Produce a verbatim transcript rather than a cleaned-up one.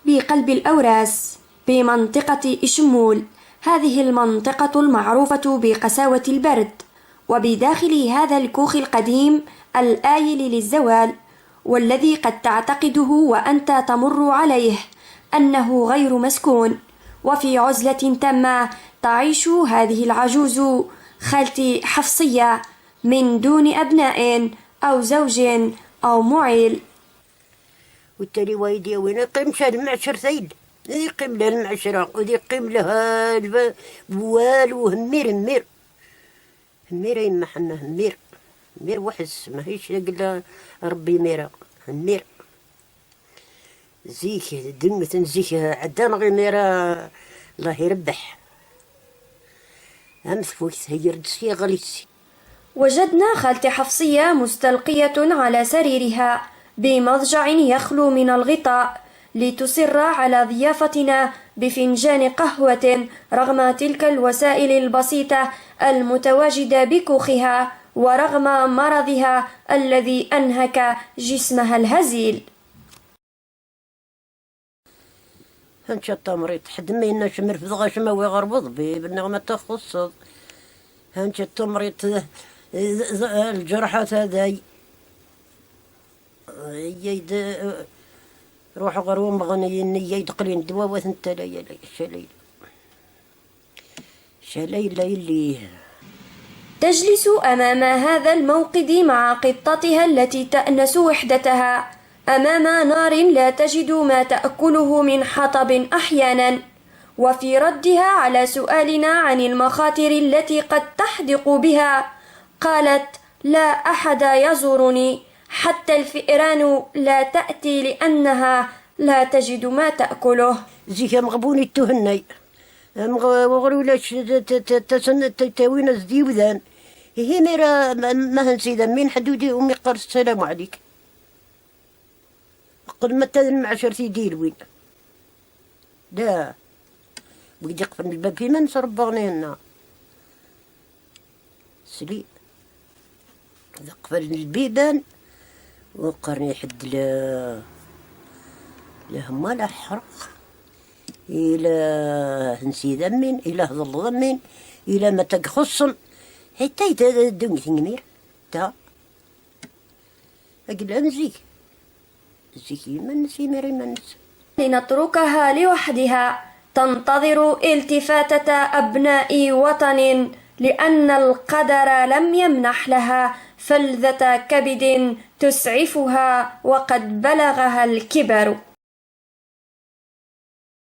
بقلب الأوراس بمنطقة إشمول. هذه المنطقة المعروفة بقساوة البرد، وبداخل هذا الكوخ القديم الآيل للزوال، والذي قد تعتقده وأنت تمر عليه أنه غير مسكون، وفي عزلة تامة تعيش هذه العجوز خالتي حفصية من دون أبناء أو زوج أو معيل. والتالي وايدي وين يقيم شاد معشر ثيل، يقيم لها المعشرة وذي يقيم لها الب-، بوال وهمير همير. همير يما حنا همير، همير وحس ماهيش قلا ربي ميرا. همير زيك دمة زيك عدان غير ميرا. الله يربح. هم ثفوت هي ردسي غليسي. وجدنا خالتي حفصية مستلقية على سريرها بمضجع يخلو من الغطاء، لتصر على ضيافتنا بفنجان قهوة رغم تلك الوسائل البسيطة المتواجدة بكوخها، ورغم مرضها الذي أنهك جسمها الهزيل. هنشا التمريض حد ما يناش مرفض غاش ما ويغربض بي بالنغمة تخصص. هنشا التمريض، الجرحى هذاي يد روح غروم غني يد قلين دواوة انت ليلي شليل. شليل ليلي. تجلس أمام هذا الموقد مع قطتها التي تأنس وحدتها أمام نار لا تجد ما تأكله من حطب أحيانا، وفي ردها على سؤالنا عن المخاطر التي قد تحدق بها، قالت: "لا أحد يزورني، حتى الفئران لا تأتي لأنها لا تجد ما تأكله". زيك مغبوني التهني. مغ-، وغرو لاش ت-، ت-، ت-، تسن-، ت-، تاوين الزيودان. هي ميرا ما، ما هنسيدا من حدودي أمي قال: "السلام عليك". قل ما تدري مع شرتي دير وين. لا. بقدي يقفل الباب في من صربغني هنا. سلي. قفل البيبان وقرني حد ل-، لهما لا حرق. إلا هنسي ذمين، إلا هضل ذمين، إلا ما تقخصن. حتى يت-، الدنيا تنمير. تا. أقل أمزيك. زيك يمنس يمير يمنس. لنتركها لوحدها تنتظر التفاتة أبناء وطن، لأن القدر لم يمنح لها فلذة كبد تسعفها وقد بلغها الكبر.